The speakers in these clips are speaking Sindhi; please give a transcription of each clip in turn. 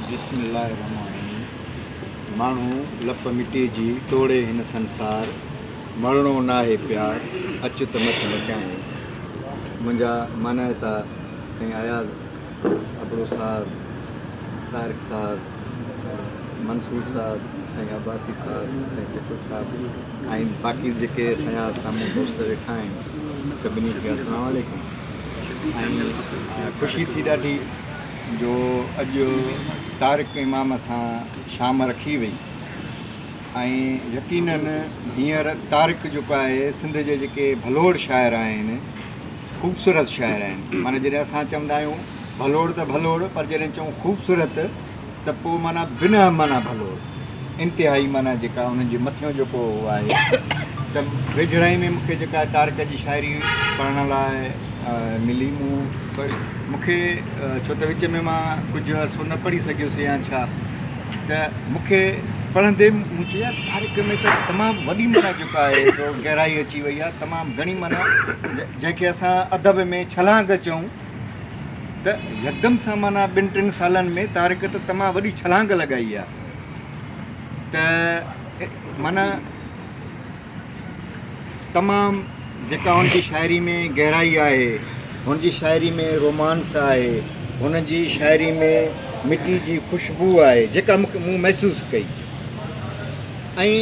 بسم الله الرحمٰن الرحيم ماڻهو لپ مٽي جي ٽوڙي هن سنسار مرڻو ناهي پيار اچ ته مچ مچايون منهنجا مانائتا سائين اياز ابڙو صاحب طارق صاحب منصور صاحب سائين عباسي صاحب سائين چچو صاحب ۽ باقي جيڪي اسان جا سامهون دوست ويٺا آهن سڀني کي السلام عليڪم ۽ خوشي ٿي ڏاڍي جو اڄ طارق امام سان شام رکي وئي ۽ يقينن هينئر طارق جيڪو آهي سنڌ جي جيڪي ڀلوڙ شاعر آهن خوبصورت شاعر آهن معنيٰ جڏهن اسان چوندا آهيون ڀلوڙ ته ڀلوڙ پر جڏهن چئون خوبصورت ته پوء معنيٰ بنهه معنيٰ ڀلوڙ انتهائي معنيٰ جيڪا انهن جي مٿيون جيڪو هو آهي ته ويجهڙائي ۾ مونکي جيڪا طارق جي شاعري پڙهڻ لاء ملي مون مون کي ڇو ته وچ ۾ مان ڪجهه عرصو نه پڙهي سگهيس يا ڇا ته مون کي پڙهندي مون چيو يار طارق ۾ ته تمام وڏي معنيٰ جيڪا آهي سو گهرائي اچي وئي آهي تمام گهڻي معنيٰ جنهن کي اسان ادب ۾ ڇلانگ چئون ته يڪدم سان معنيٰ ٻن ٽن سالن ۾ طارق ته تمام وڏي ڇلانگ لڳائي آ ته معنيٰ تمام جيڪا هن جي شاعري ۾ گهرائي آهي هن جي شاعري ۾ رومانس آهي هن جي شاعري ۾ مٽي جي خوشبو آهي جيڪا مون محسوس ڪئي ۽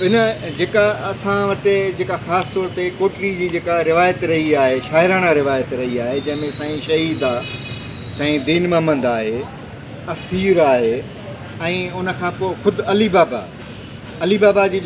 ان جيڪا اسان وٽ جيڪا خاص طور تي ڪوٽڙي جي جيڪا روايت رهي آهي شاعراڻا روايت رهي آهي جنهن ۾ سائين شهيد آ سائين دين محمد آهي اسير آهي ۽ ان کان پوء خود علي بابا علي بابا جي.